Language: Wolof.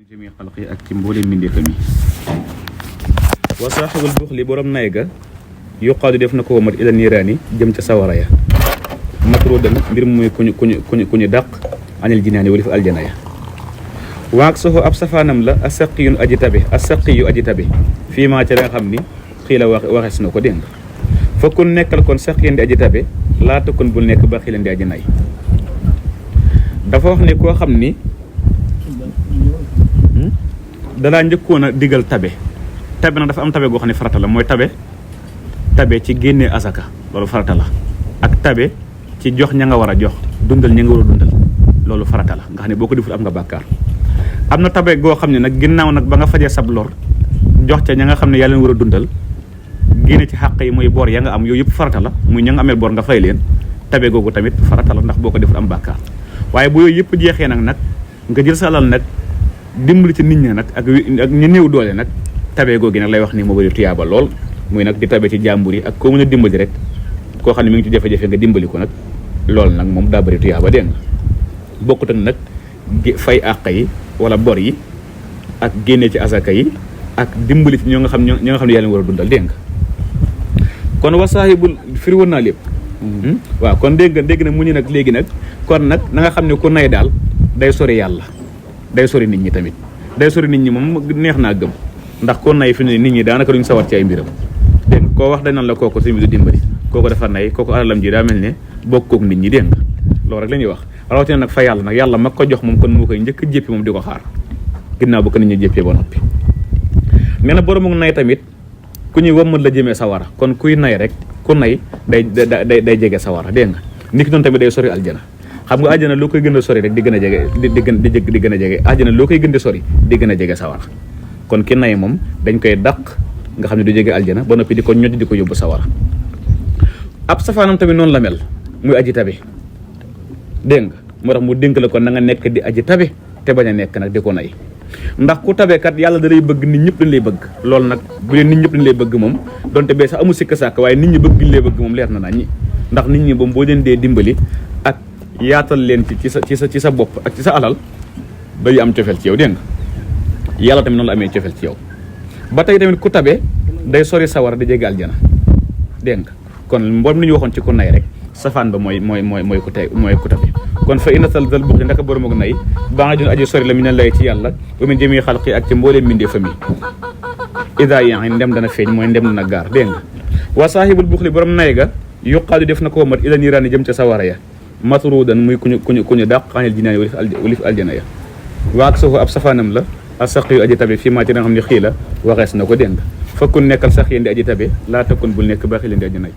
min jami xalqi ak ci mboolem mbindeefam yi wa saaxibul buxli borom nay ga yuqaadu def na ko womat ila niiraani jëm ca sawara ya matrudan mbir muy kuñu dàq anil jinaani wali fa aljana ya waak soxo ab safaanam la asaqiyun aji tabe asaqiyu aji tabe fii maa ca la nga xam ni xii la waxees na ko dégg fokkun nekkal kon saqiyan di aji tabe laata kon bul nekk ba xilan di aji nay dafa wax ne koo xam ni dalaa njëkkoon a digal tabe nag dafa am tabe goo xam ne farata la mooy tabe ci génnee asaka loolu farata la ak tabe ci jox ña nga war a jox dundal ña nga war a dundal loolu farata la nga xam ne boo ko deful am nga bàkkaar am na tabe goo xam ne nag ginnaaw nag ba nga fajee sab lor jox ca ña nga xam ne yaa leen war a dundal génne ci xàq yi mooy boor ya nga am yooyu yëpp farata la muy ña nga ameel boor nga fay leen tabe googu tamit farata la ndax boo ko deful am bàkkaar waaye bu yooyu yëpp jeexee nag nga jël sa alal nag dimbali ci nit ñi nag ak ñu néew doole nag tabe googu nag lay wax ni moo bëri tuyaaba lool muy nag di tabe ci jàmbur yi ak koo mën a dimbali rek koo xam ne mi ngi ci jafe-jafe nga dimbali ko nag loolu nag moom daa bëri tuyaaba dégg nga bokkut ak nag fay àq yi wala bor yi ak génne ci asaka yi ak dimbali ci ñoo nga xam ne yàlla war a dundal dégg nga kon wasaahibul firi woon naa lépp waaw kon dégg na mu ñu nag léegi nag kon nag na nga xam ne ku nay daal day sori yàlla day sori nit ñi tamit day sori nit ñi moom neex naa gëm ndax ku nay fi ne nit ñi daanaka duñ sawar ci ay mbiram dégg nga koo wax dañ naan la kooku suñu du dimbali kooku dafa nay kooku alalam ji daa mel ne bokkook nit ñi dégg nga loolu rek la ñuy wax rawatina nag fa yàlla nag yàlla mag ko jox moom kon moo koy njëkk a jéppi moom di ko xaar ginnaaw bu ko nit ñi jéppee ba noppi nee na boroomu nay tamit ku ñuy wammat la jëmee sawara kon kuy nay rek ku nay day jege sawara dégg nga nit ki doon tamit day sori aljana xam nga aljana loo koy gën a sori rek di gën a jege di gën a jege aljana loo koy gën di sori di gën a jege sawara kon ki nay moom dañ koy dàq nga xam ne du jege aljana ba noppi di ko ñoddi di ko yóbbu sawara ab safaanam tamit noonu la mel muy aji tabe dégg nga moo tax mu dénk la kon na nga nekk di aji tabe te bañ a nekk nag di ko nay ndax ku tabekat yàlla da lay bëgg nit ñëpp dañ lay bëgg loolu nag bu dee nit ñëpp dañ lay bëgg moom donte bee sax amul sikk sàkk waaye nit ñi bëgg ñu lay bëgg moom leer na nañ ñi ndax nit ñi moom boo leen dee dimbali ak yaatal leen ci sa bopp ak ci sa alal day am cofeel ci yow dégg nga yàlla tamit noonu la amee cofeel ci yow ba tey tamit ku tabe day sori sawar di jege aljana dégg nga kon mboolem li ñu waxoon ci ku nay rek safaan ba mooy ku tabe kon fa inna sal dal buxli ndaka borom ak nay ba nga jun aji sori la mi ne lay ci yàlla ba mu jëmee xalqi ak ci mbooleem mbindee famille ida yi ndem dana feeñ mooy ndem dana gaar dégg nga wa saahibul buxli borom nay ga yuqaadu def na ko mat ila niiraani jëm ca sawara ya matrudan muy kuñu dàq xanil jinaani walif aljana ya waak soo ab safaanam la a saq yu aji tabe fii maa ci da nga xam ne xii la waxees na ko dégg nga fakkun nekkal sax yéen di aji tabe laa takkun bul nekk ba xi leen di aji nay